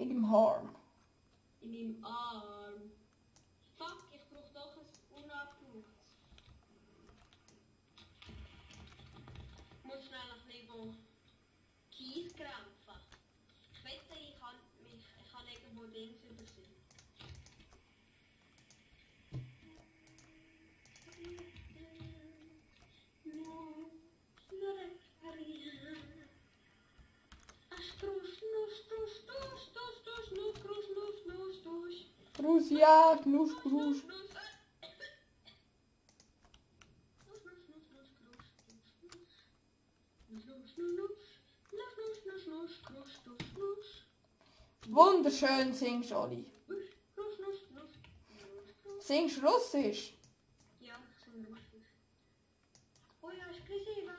In deinem Arm. In meinem Arm. Fuck, ich brauche doch ein unabgenutztes. Ich muss schnell ein bisschen Kies grämpfen. Ich wette, ich kann irgendwo Dings übersehen. Gruß, ja, Gruß, Gruß. Wunderschön singst, Olli. Singst Russisch? Ja, ich singe Russisch. Oh ja, skrisiva.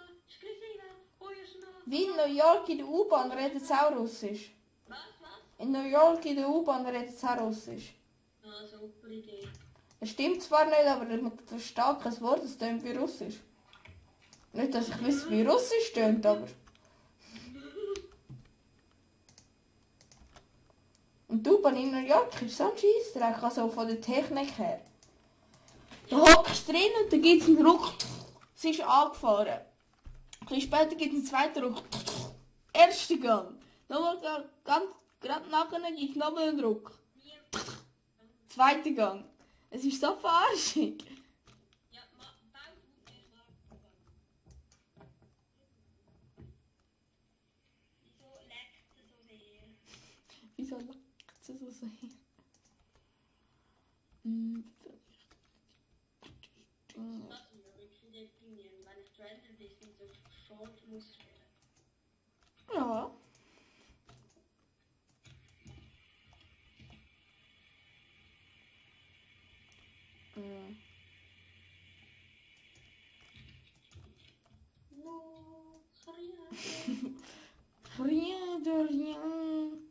Oh ja, schnell. Wie in New York in der U-Bahn redet es auch Russisch. Was? In New York in der U-Bahn redet es auch Russisch. Ah, super Idee. Es stimmt zwar nicht, aber man versteht kein Wort, es klingt wie Russisch. Nicht, dass ich wüsste, wie Russisch klingt, aber... Und die U-Bahn in New York ist so ein Scheissdreck, also von der Technik her. Du hockst drin und dann gibt es einen Ruck. Es ist angefahren. Ein bisschen später gibt es einen zweiten Ruck. Erster Gang. Nochmal gerade nachher gibt es nochmal einen Ruck. Zweiter Gang. Es ist so verarschig. Ja, bau gut erstmal. Wieso leckt es so sehr? Wieso leckt es so sehr? Das ist mir wirklich deprimierend, wenn ich Trender bin, so short muss werden. Ja. No, Rien de rien.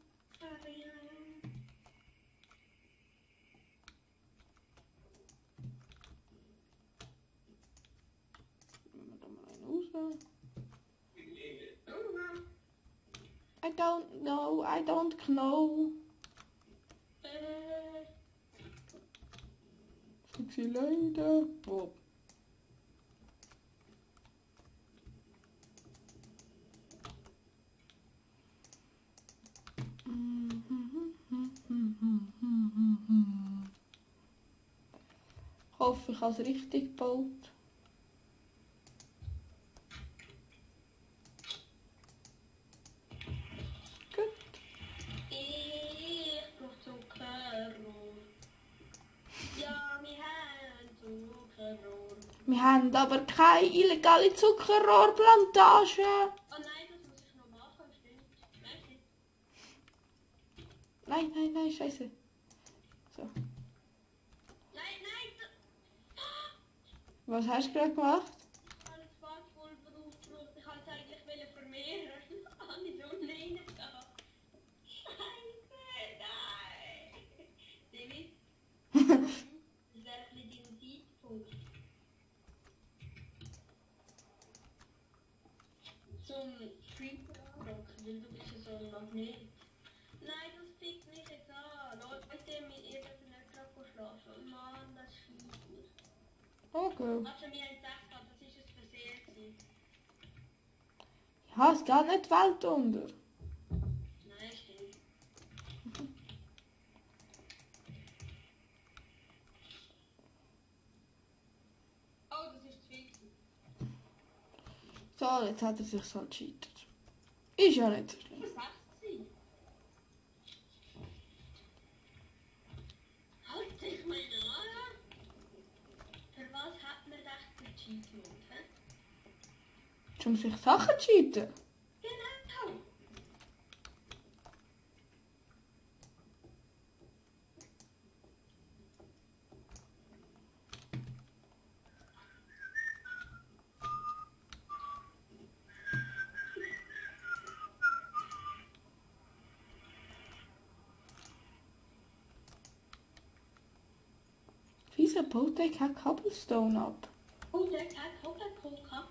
I don't know, I don't know. Sexy Leute. Oh. Ich hoffe, ich habe es richtig gebaut. Gut. Ich brauche Zuckerrohr. Ja, wir haben Zuckerrohr. Wir haben aber keine illegale Zuckerrohrplantage. Oh nein, das muss ich noch machen, stimmt. Merci. Nein, scheiße. So. Nein, Was hast du gerade gemacht? ich habe das Badpulver aufgebraucht. Ich wollte es eigentlich vermehren. Habe ich so rein da. Scheiße, nein. David, das wäre ein bisschen dein Zeitpunkt. Zum Creeper andocken, weil du bist ja so ein Magnet. Nein, das fickt mich jetzt an. Leute, ihr dürft nicht gerade schlafen. Mann, das ist scheiße. Okay. Also wir haben gesagt, das war ein Versehen. Ja, es geht nicht die Welt unter. Nein, stimmt. Oh, das ist zu viel. So, jetzt hat er sich so gecheatet. Ist ja nicht so schlimm. Was sagst du? Halt dich mal an! Für was hat man das gecheatet? Um sich Sachen zu cheaten. Genau! Wieso baut der kein Cobblestone ab? Oh, der Tag Coca-Cola Cup.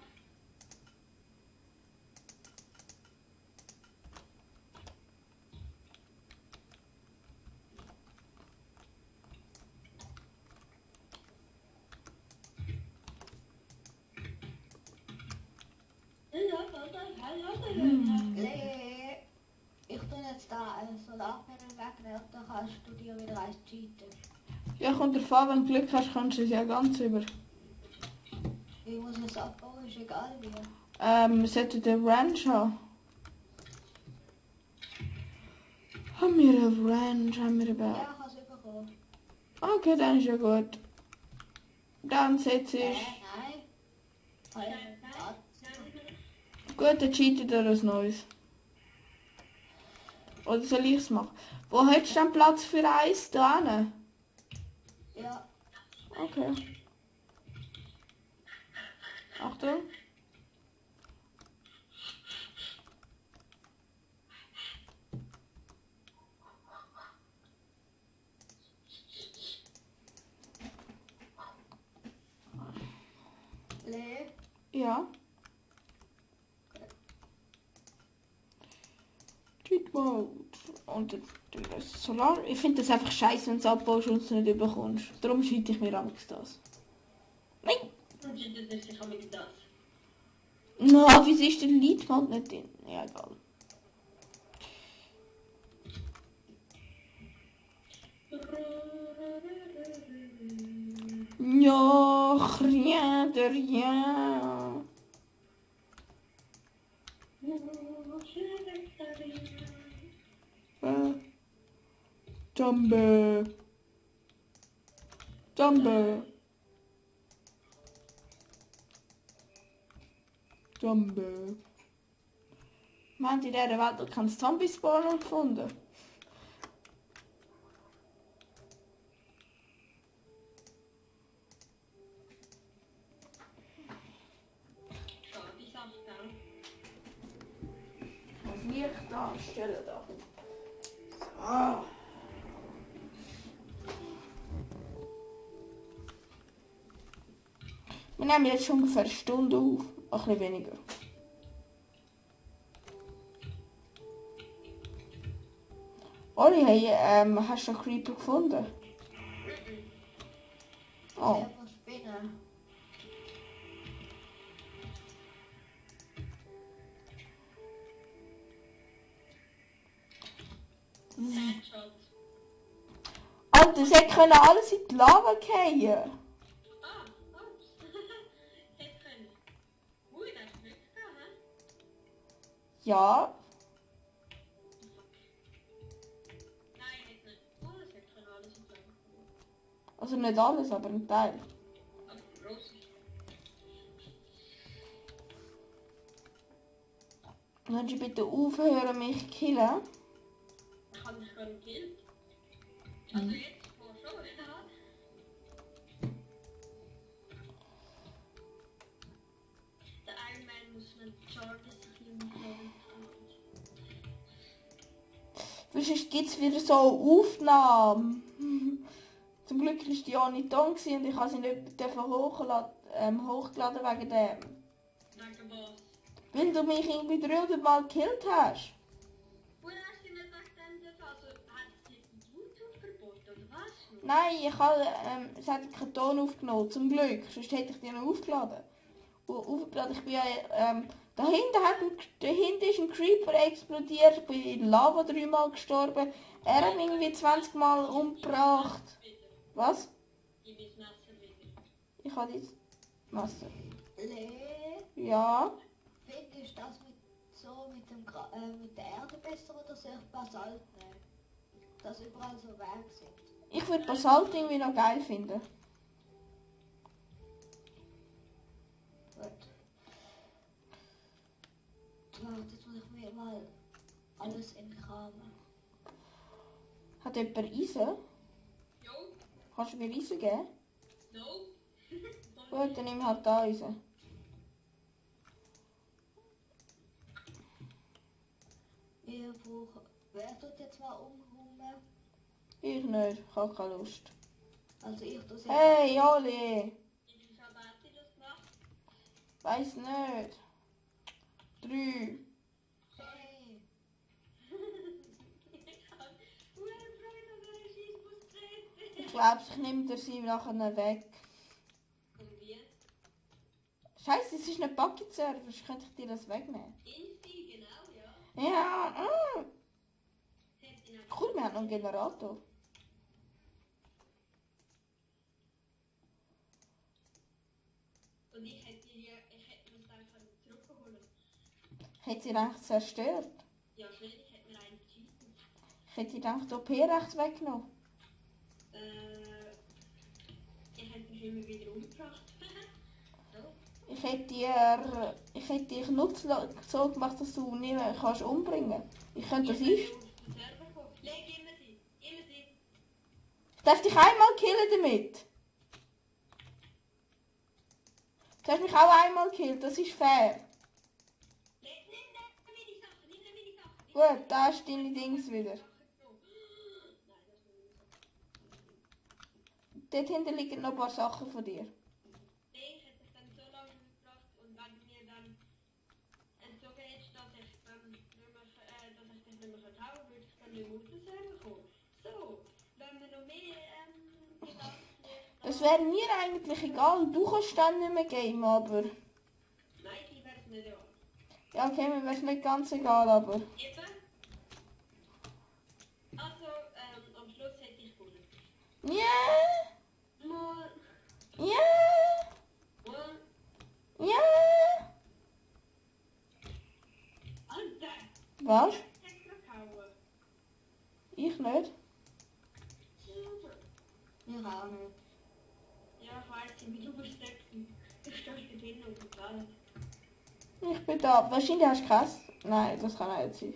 Lee, ich tue jetzt da ein Solarpanel wegnehmen und dann kannst du dir wieder eins cheaten. Ja, kommt drauf an, wenn du Glück hast, kannst du es ja ganz über. Ich muss es abbauen, ist egal wie. Wir sollten den Ranch haben. Haben wir einen Ranch? Haben wir einen Berg? Ja, ich habe es bekommen. Okay, dann ist ja gut. Dann setze ich... Nein. Gut, dann cheatet er ein neues. Oder soll ich es machen? Wo hättest du denn Platz für eins? Da hinten? Ja. Okay. Achtung. Lee. Ja. Cheat Mode. Und das Solar. Ich finde das einfach scheiße, wenn du es abbaust und es nicht überkommst. Darum cheate ich mir amigs das. Nein! Und cheatet er sich auch mit das. Na, wieso ist der Lead-Mode nicht drin? Ja, egal. Ja, rien de rien. Jumbo. Jumbo. Jumbo. Wir haben in dieser Welt noch keinen Zombie-Spawner gefunden. Schade, Sache. Das Licht anstellen da. So. Wir nehmen jetzt schon ungefähr eine Stunde auf. Ein bisschen weniger. Olli, hey, hast du einen Creeper gefunden? Oh. Sehr von Spinnen. Headshot. Alter, sie können alles in die Lava fallen. Ah, ups. Hätte können. Ui, das ist Glück gehabt, hä? Ja. Nein, hätte nicht. Oh, das hätte können alles in Plan. Also nicht alles, aber ein Teil. Aber groß. Kannst du bitte aufhören, mich zu killen? Ich habe mich gar nicht gekillt. Also jetzt, wo schon, ja. Der Iron Man muss einen Charlie sich hinhauen. Sonst gibt es wieder so Aufnahmen. Zum Glück war die auch nicht da gewesen und ich habe sie nicht hochgeladen wegen dem. Wegen was? Weil du mich irgendwie 300 Mal gekillt hast. Wo hast du nicht wegen dem dürfen? Also hat es dir YouTube verboten oder was? Nein, es hat keinen Ton aufgenommen, zum Glück. Sonst hätte ich die noch aufgeladen. Aufgeladen, ich bin ja, dahinter ist ein Creeper explodiert, ich bin in Lava 3-mal gestorben. Er hat mich irgendwie 20 Mal umgebracht. Was? Ich bin das Messer wieder. Ich habe jetzt Messer. Lee, Ja. findest du das mit der Erde besser oder soll ich Basalt nehmen? Dass überall so Wege sind. Ich würde Basalt irgendwie noch geil finden. Gut. Warte, jetzt muss ich mir mal alles entkramen. Hat jemand Eisen? Jo, Kannst du mir Eisen geben? no. Gut, dann nimm halt da Eisen. Wir brauchen... Wer tut jetzt mal umräumen? Ich nicht, ich habe keine Lust. Also ich tue sie... Hey, Oli! Wie viel Schaden hat dir das gemacht? Weiss nicht. 3. Hey, Ich habe Freude an einer Schießbus treten. Ich glaube, ich nehme dir sie nachher weg. Und wie? Scheiße, es ist nicht Bucket Server, könnte ich dir das wegnehmen? Infinite. Ja, Hätte ihn einfach- cool, wir haben noch einen Generator. Und ich hätte mir einfach zurückgeholt. Ich hätte sie eigentlich zerstört. Ja, schnell, ich hätte mir einen geschissen. Ich hätte die gedacht, OP-Recht weggenommen. Ich hätte mich immer wieder umgebracht. So. Ich hätte dich nutzlos so gemacht, dass du nicht mehr kannst umbringen. Ich könnte das Ich ist. bin auf den Server gekommen. Leg immer sie. Immer sie. Ich darf dich einmal killen damit. Du hast mich auch einmal gekillt, das ist fair. Nimm meine Sachen. Nimm meine Sachen. Gut, da ist deine Dings wieder. Nein, das ist nicht. Dort hinten liegen noch ein paar Sachen von dir. Ich hätte mich dann so lange umgebracht und wenn du mir dann so hättest, dass ich dann nicht mehr, dass ich dich nicht mehr vertrauen würde, ich dann nicht mehr auf den Server kommen. So, wenn wir noch mehr Gedanken Es wäre mir eigentlich egal, du kannst dann nicht mehr gamen, aber... Nein, die wäre es nicht ja. Ja, okay, mir wäre es nicht ganz egal, aber... Eben. Also, am Schluss hätte ich gewonnen. Ja, Mal, ja, mal, ja. Alter! Was? Extra kauen. Ich nicht. Super. Ich auch nicht. Ja, ich weiß nicht, wie du bist ich stehe drin auf dem Ball. Ich bin da. Wahrscheinlich hast du Käse. Nein, das kann nicht sein.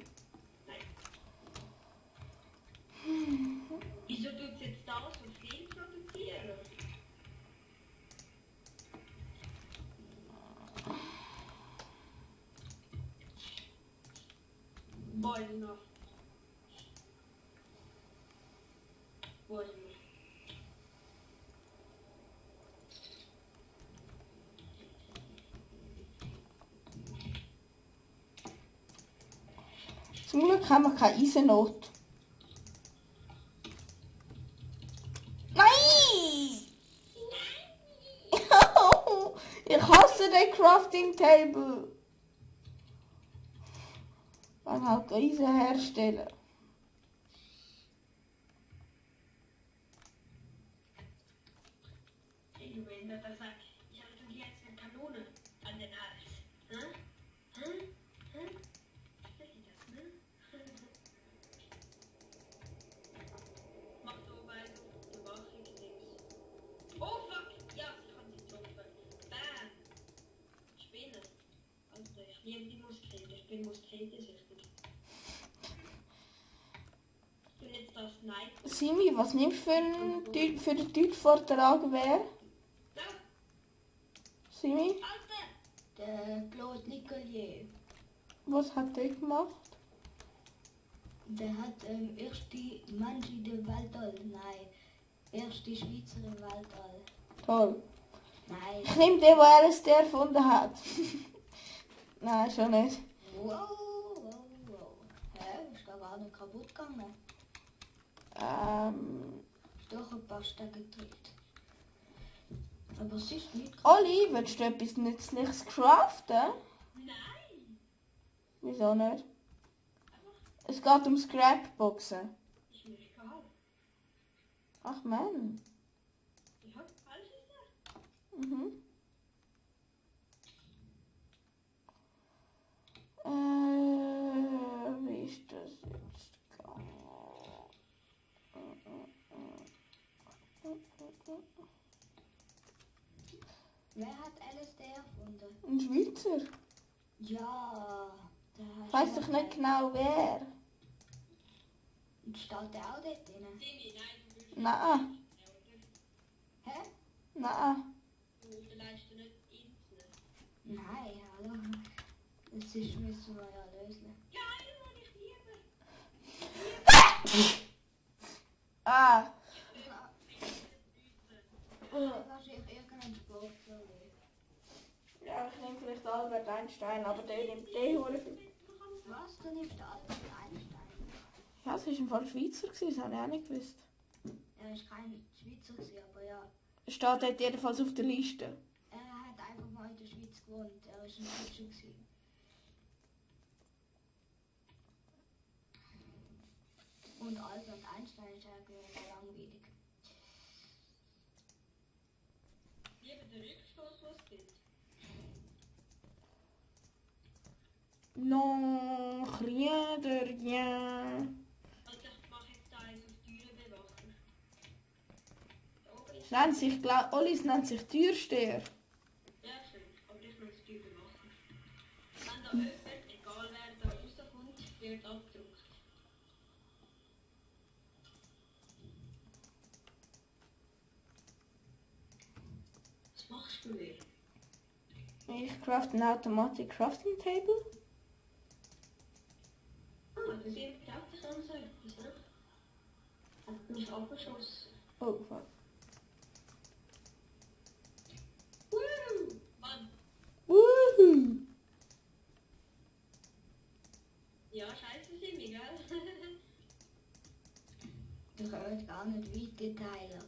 Wieso tut es jetzt da so viel produzieren? Bäume. Bäume. Zum Glück haben wir keine Eisennot. Nein! Ich hasse den Crafting Table. Man halt Eisen herstellen. Wenn der sagt, ich habe doch jetzt eine Kanone an den Hals. Hm? Hm? Hm? Was ist das, ne? Mach so weit auf die Wachungsdings. Oh fuck! Ja, ich kann sie trocken. Bam! Spinne. Alter, ich liebe die Muskete. Ich bin musketensüchtig. Ich bin jetzt das Sniper. Simi, was nimmst du für den Deutschvortrag wer? No! Simi, Alter! Der Claude Nicolier, was hat der gemacht? der hat erst die Mensch in der Weltall. Nein, erst die Schweizer im Weltall. Toll. Nein. Ich nehme den, der LSD erfunden hat. Nein, schon nicht. Wow, wow, wow. Hä? Ist da gar nicht kaputt gegangen? Ist doch ein paar Stücke gedreht. Aber es ist nicht kaputt. Olli, willst du etwas Nützliches craften? Nein! Wieso nicht? Es geht um Scrapboxen. Ich bin egal. Ach Mann. Ja, alles ist da. Mhm. Wie ist das jetzt gegangen? Wer hat LSD erfunden? Ein Schweizer. Ja, der hat. Ich weiss doch nicht genau wer. Und steht der auch dort drin? Simi, nein, du bist Nein, Hä? nein. du vielleicht nicht Internet. Nein, hallo. Das ist, müssen wir ja lösen. Ja, Mann, ich liebe. Ah. Wahrscheinlich irgendein Sport so. Ja, ich nehme vielleicht Albert Einstein, aber der nimmt den Hure viel. Was? Du nimmst Albert Einstein? Ja, es war im Fall Schweizer, das habe ich auch nicht gewusst. Er ist kein Schweizer gewesen, aber ja. Es steht dort jedenfalls auf der Liste. Er hat einfach mal in der Schweiz gewohnt. Er ist ein Deutscher gewesen. Und Albert Einstein ist eigentlich langweilig. Lieber der Rückstoß, was es gibt. Non, rien de rien. Also ich mache jetzt eins auf Türen bewachen. Da oben ist Nennt sich, Ollis nennt sich Türsteher. ja schön, aber ich muss die Tür bewachen. Wenn da jemand, egal wer da rauskommt, wird abgedruckt. Was machst du wieder? Ich craft ein Automatic Crafting Table. Ah, das ist praktisch an so etwas, ne? Hat mich abgeschossen. Oh, fuck. Mann, Woohoo! ja, scheiße sind wir, gell? Du kannst gar nicht weit teilen.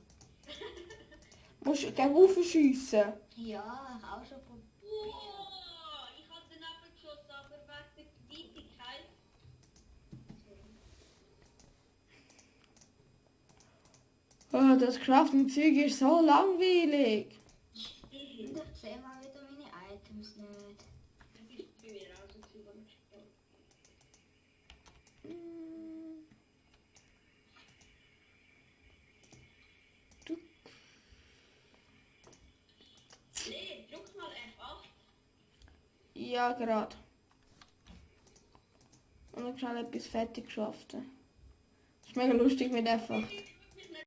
Musst du gegen Ufer schiessen. Ja, ich auch schon probiert. Wow, ich habe den abgeschossen, aber wegen der Weitigkeit. Oh, das Crafting-Zeug ist so langweilig. Ich sehe mal wieder meine Items nicht. Das ist bei mir auch so gewesen. Nee, drück mal F8. Ja, gerade. Und dann schnell etwas fertig geschafft. Das ist mega lustig mit einfach.